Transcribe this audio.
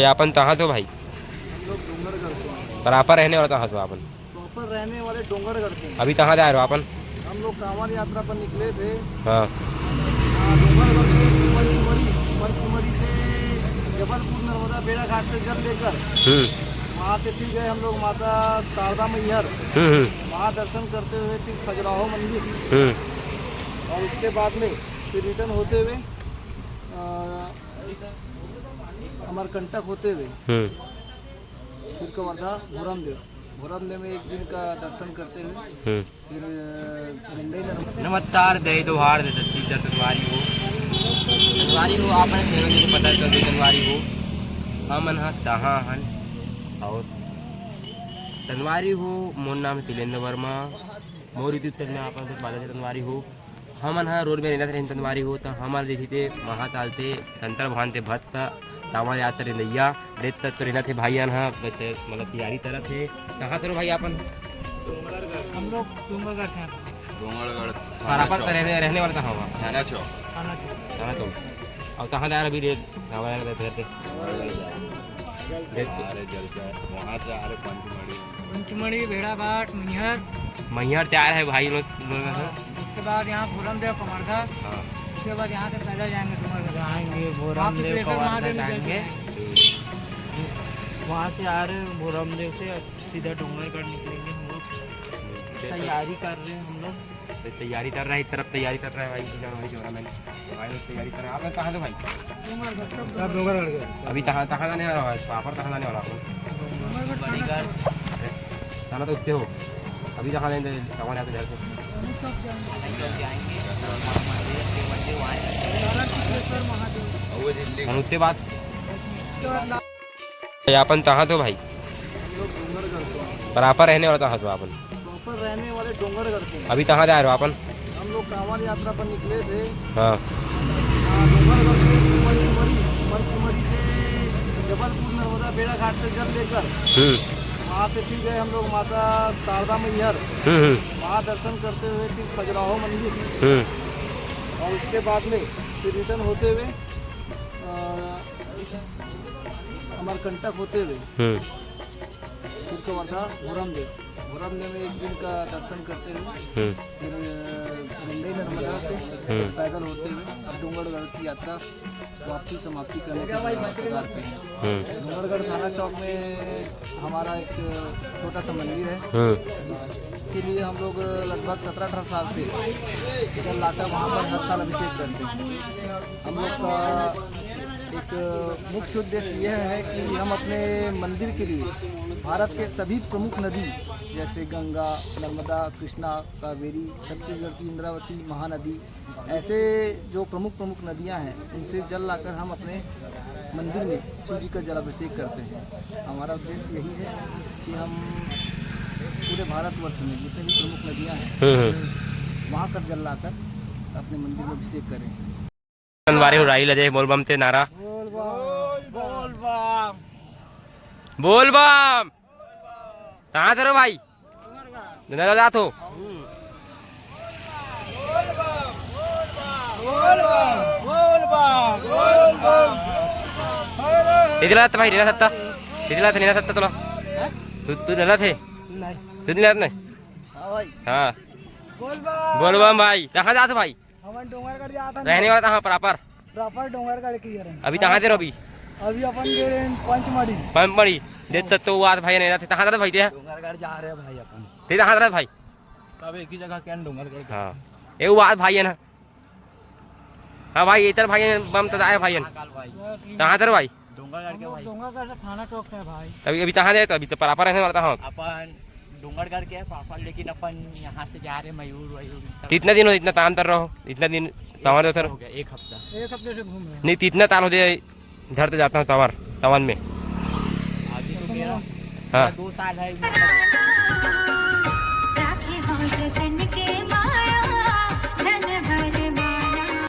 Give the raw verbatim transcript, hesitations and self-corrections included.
अपन कहाँ तो भाई? हम लोग डोंगरगढ़ से हैं। पर आपन रहने वाला कहाँ तो अपन? प्रॉपर रहने वाले डोंगरगढ़ से हैं। अभी कहाँ जा रहे हो अपन? हम लोग कांवड़ यात्रा पर निकले थे। हाँ। हाँ, डोंगरगढ़ से पंचमढ़ी, पंचमढ़ी से जबलपुर नर्मदा बेड़ा घाट से जल लेकर हम्म। वहाँ से फिर गए हम लोग माता शारदा मैहर। हम्म, हम्म। वहाँ दर्शन करते हुए फिर खजुराहो मंदिर। हम्म। और उसके बाद में फिर रिटर्न होते हुए, अ, अमरकंटक होते हुए हम्म। फिर कवर्धा भोरमदेव, भोरमदेव में एक दिन का दर्शन करते हुए हम्म। फिर, अ, गंडई नर्मदा। नमस्कार, जय जोहार, जय छत्तीसगढ़, संगवारी हो। संगवारी हो, आप मन के पता चल दे, संगवारी हो। हमन ह कहाँ हन और संगवारी हो, मोर नाम है तिलेंद्र वर्मा। मोर YouTube channel में आप मन के स्वागत है, संगवारी हो। हमन ह रोड में रेंगत रहेन संगवारी हो, त हमर जैसे ते महाकाल ते तंत्र भान ते भक्त कांवड़ यात्रा रेंगइया, देख तक तो रेंगत हे भाई मन ह, बस, मतलब तैयारी करत हे। कहाँ से हो भाई अपन? हम लोग डोंगरगढ़ से हैं। डोंगरगढ़, बराबर थाना चौक। रहने, रहने वाला कहाँ हुआ? थाना चौक। थाना चौक। थाना चौक। और कहाँ जा रहे अभी रेंगत? कांवड़ यात्रा घर से? डोंगरगढ़ जा रहे। रेंगत। आ रहे जल चढ़ा, वहाँ से आ रहे पंचमढ़ी। पंचमढ़ी, भेड़ाघाट, मैहर। मैहर तैयार है भाई लोग, लोग हैं। हाँ, उसके बाद यहाँ भोरमदेव कवर्धा। हाँ। उसके बाद यहाँ से पैदल जाएंगे डोंगरगढ़। जाएंगे, वहाँ पे भोरमदेव सिद्धेश्वर कवर्धा महादेव भी जाएंगे। देखेंगे। वहाँ से आ रहे हैं भोरमदेव से, अब सीधा डोंगरगढ़ निकलेंगे हम लोग। हम्म। तैयारी कर रहे हैं हम लोग। तो तैयारी कर रहा है, इस तरफ तैयारी कर रहा है भाई, पूजा भाई, cameraman। तो भाई लोग तैयारी कर रहे हैं। आप लोग कहाँ से भाई? सब डोंगरगढ़ के। अभी कहाँ, कहाँ जाने वाला है? प्रॉपर कहाँ जाने वाला आप लोग? थाना तो उत्ते हो। अभी कहाँ जाएंगे? सामान यहाँ पे घर से। हम उत्ते बात। अपन कहाँ तो भाई? हम लोग डोंगरगढ़ से हैं। पर आपन रहने वाला कहाँ तो अपन? प्रॉपर रहने वाले डोंगरगढ़ के हैं। अभी कहाँ जा रहे हो अपन? हम लोग कांवड़ यात्रा पर निकले थे। हाँ। हाँ, डोंगरगढ़ से पंचमढ़ी, पंचमढ़ी से जबलपुर नर्मदा बेड़ा घाट से जल लेकर हम्म। वहाँ से फिर गए हम लोग माता शारदा मैहर। हम्म, हम्म। वहाँ दर्शन करते हुए फिर खजुराहो मंदिर हम्म। और उसके बाद में फिर रिटर्न होते हुए, अ, अमरकंटक होते हुए हम्म। फिर कवर्धा भोरमदेव, भोरमदेव में एक दिन का दर्शन करते हुए हम्म। फिर, अ, गंडई नर्मदा से हम्म। पैदल होते हुए अब डोंगरगढ़ की यात्रा वापसी समाप्ति करने के लिए कगार पे हैं। हम्म। डोंगरगढ़ थाना चौक में हमारा एक छोटा सा मंदिर है, हम्म। जिसके लिए हम लोग लगभग सत्रह अठारह साल से इधर लाकर वहाँ पर हर साल अभिषेक करते हैं। हम लोग का एक मुख्य उद्देश्य यह है कि हम अपने मंदिर के लिए भारत के सभी प्रमुख नदी जैसे गंगा, नर्मदा, कृष्णा, कावेरी, छत्तीसगढ़ की इंद्रावती, महानदी, ऐसे जो प्रमुख प्रमुख नदियां हैं, उनसे जल लाकर हम अपने मंदिर में शिव जी का जलाभिषेक करते हैं। हमारा उद्देश्य यही है कि हम पूरे भारतवर्ष में जितने भी प्रमुख नदियां हैं, हम्म, हम्म। वहाँ का जल लाकर अपने मंदिर में अभिषेक करें। संगवारी हो, राही ल दे, बोल बम ते नारा। बोल बम। बोल बम। बोल बम। कहाँ से हो भाई? नर्मदा जात हो? बोल बम, बोल बम, बोल बम। ये दिला था भाई, लेना सकता। ये दिला था, लेना सकता तोला। तू, तू दिला थे? नहीं। तू दिला नहीं? हाँ भाई। हाँ। बोल बम। बोल बम भाई, कहाँ जात हो भाई? हमन डोंगरगढ़ जात हन। रहने वाला कहाँ प्रॉपर? प्रॉपर डोंगरगढ़ के ही हरन। अभी कहाँ से रहो अभी? अभी अपन गे रहेन पंचमढ़ी। पंचमढ़ी। देख तो, तो बात भाई नहीं रहते, कहाँ जाते भाई ते? डोंगरगढ़ जा रहे हैं भाई अपन। ते कहाँ जाते भाई? सब एक ही जगह के हैं डोंगरगढ़ के। हाँ। ये बात भाई है ना। हाँ भाई, इधर भाई है, बम तो आए भाई है। महाकाल भाई। कहाँ जाते भाई? डोंगरगढ़ हम के लोग भाई। डोंगरगढ़ से थाना चौक से है भाई। अभी, अभी कहाँ जाए तो? अभी तो प्रॉपर रहने वाला था। हाँ। अपन डोंगरगढ़ के हैं प्रॉपर, लेकिन अपन यहाँ से जा रहे हैं मयूर वयूर। कितना दिन हो, इतना तान तर रहो, इतना दिन तान तर हो गया, एक हफ्ता। एक हफ्ते से घूम रहे हैं। नहीं, कितना तान हो जाए, घर तो जाता हूँ तवर, तवन में। अभी तो मेरा हाँ। दो साल है।